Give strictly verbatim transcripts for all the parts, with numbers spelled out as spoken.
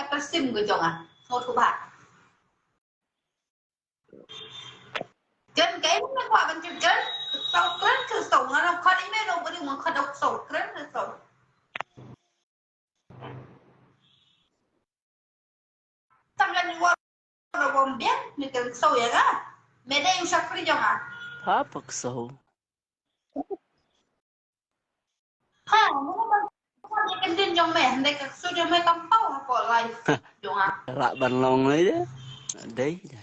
ka sim ka jong nga. Sngewthuh bha. Jan, ka em na kwah ban jep jan. Ka sngewkren ka sngewkren nga na kwah email no bari man kwah dok sngewkren ka sngewkren. Tang jan wan wan biang ni kan sngewkren ïa nga. Me dei u shakri jong nga. Pha pak sngewkren. Ha, mo ba ka ktien jong me, hynrei ka ksu jong me kam paw ha ko live jong nga. Rak ban long lai de. Dei de.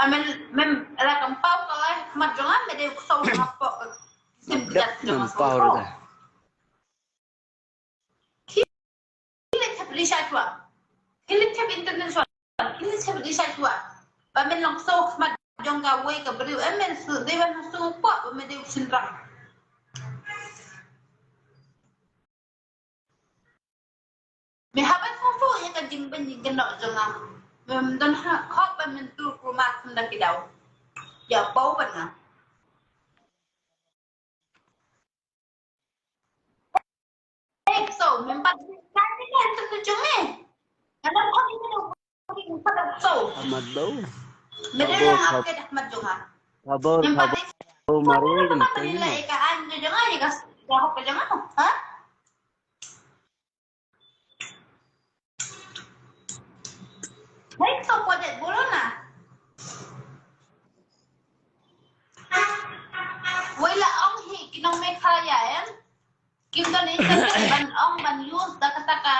Amen, mem, la kam paw ko live mat jong nga, me dei ksu jong nga pok. Sim dep jong nga paw de. Khie leit thep research wa. Khie leit thep internet wa. Khie leit thep research wa. Ba men long sngewkhmat jong kawei ka briew, em, men shu dei ban shu pok ba men dei u shynrang. Me hap ban sngewthuh ïa ka jingbeiñ jingkynnoh jong nga. Mem don ha, hok ba men tur kulmar khynda ki daw. Ïa bau ban nga. Hei, so, mem pat kai ni kan tu tu jong me. Ngam pat ni tu tu jong me. So. Amat bau. Me dei lang ap ke dah mat jong ha. Mem pat ni. Mari kan tu ni. Ka an jong ha, ka hok jong ha. Ha? Hei, to ko det bolo na. Wei la ong hi ki nong Meghalaya em. Kim don internet ban ong ban use da kata ka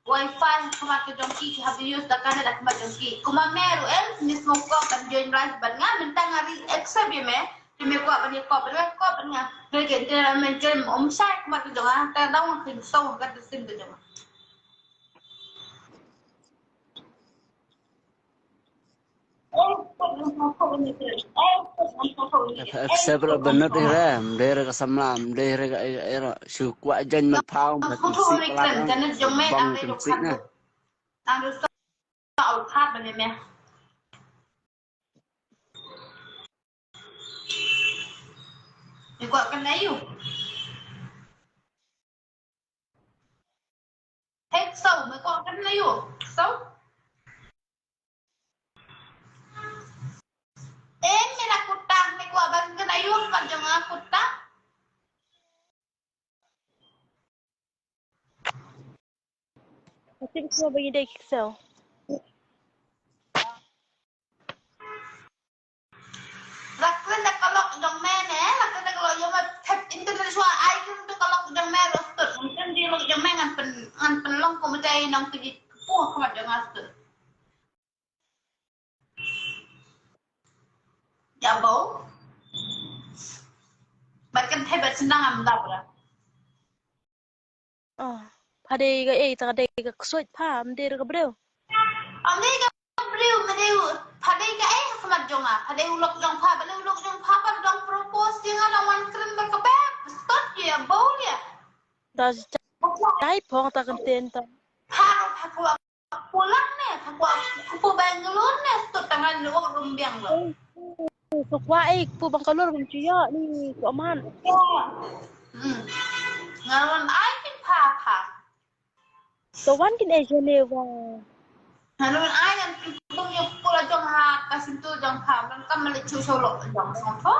wifi ha khmat ka jong ki, ki hap use da ka net ha khmat jong ki. Kumba me ruh em, ni sngewkop ban join live bad nga, mynta nga ri accept ïa me. Te me kwah ban ïa kop, me kop ban nga. Te ke te me jem um shai khmat ka jong nga, te dang nga khim song ka te sim ka jong nga. Accept ra banat ira, mdei ra ka samla, mdei ra ka ira, shu kwah jan mat phaw, mat sik palat, bang kan sik na. Me kwah kynnoh ïa u. Hei, so, me kwah kynnoh ïa u. So. Eh, me na kutang, me kwah ban kynnoh ïa u, kat jong nga kutang. Ka tip kumno ba ngi dei ki ksew. La kren da ka lok jong me ne, la kren da ka lok jong me, thep internet shuwa ai kren da ka lok jong me roasted. Ngan kren da ka lok jong me ngan pyn, ngan pynlong kumta ïa nong kjit kpu ha khmat jong nga stud. Ïa bau. Bad kan thep bad sendang am dap ra. Oh, pha dei ka ei, ta ka dei ka ksuid pha, ym dei ka briew. Ym dei ka briew, me dei u, pha dei ka ei ha khmat jong nga, pha dei u lok jong pha, ba dei u lok jong pha, ba dang propose ïa nga, dang wan kren ba ka bek, stot ïa, bau ïa. Da jai phong ta kan ten ta. Pha ro pha ko Pulang ne, ka kwah kpu Bangalore ne, stud tang ngan lok rum biang lo. Ka kwah ei kpu Bangalore bym ju ïoh ni, ko man. Hmm. Ngan wan ai kin pha pha. Ka wan kin ei Geneva. Ngan wan ai ngan pynpung ïa kpu la jong ha ka sintu jong pha, man kam mali chu shu lok jong song tho.